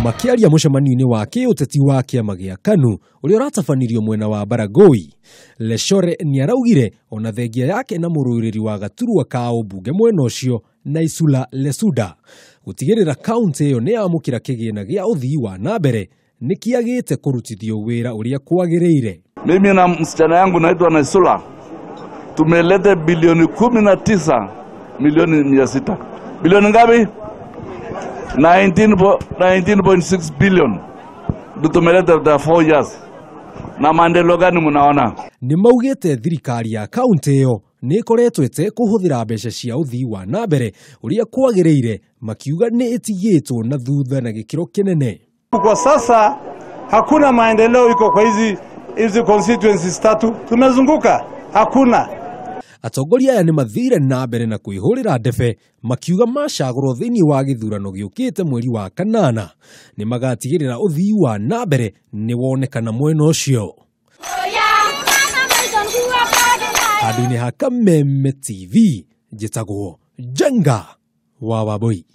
Makĩaria mũcemanio-inĩ wa kĩũteti wa kĩama gĩa KANU ũrĩa ũratabanirio mwena wa Baragoi, Leshore nĩaraugire ona thengia yake na mũrũĩrĩri wa gaturwa ka ũmbunge mwena ũcio Naisula Lesuda gũtigĩrĩra kaunti ĩyo nĩ yamũkĩra kĩgĩna gĩa ũthii wa na mbere nĩkĩagĩte kũrutithio wĩra ũrĩa kwagĩrĩire. Mimi na msichana yangu naitwa Naisula tumeleta bilioni 19 milioni 600. Bilioni ngapi? 19.6 billion. Ndio tumeleta after 4 years. Na maendeleo gani mnaona? Nĩ maugĩte thirikari ya kaunti ĩyo nĩ ĩkoretwo ĩtekũhũthĩra mbeca cia ũthii wa na mbere ũrĩa kwagĩrĩire, makiuga nĩ ĩtigĩtwo na thutha na gĩkĩro kĩnene. Kwa sasa hakuna maendeleo iko kwa hizi constituencies tatu tumezunguka, hakuna. Atongoria aya nĩ mathire na mbere na kwĩhũrĩra ndebe makiuga macagũrwo thĩinĩ wa gĩthurano gĩũkĩte mweri wa kanana nĩ magatigĩrĩra ũthii wa na mbere nĩ wonekana mwena ũcio. Handũ-inĩ ha Kameme TV njĩtagwo Njenga wa Wambui.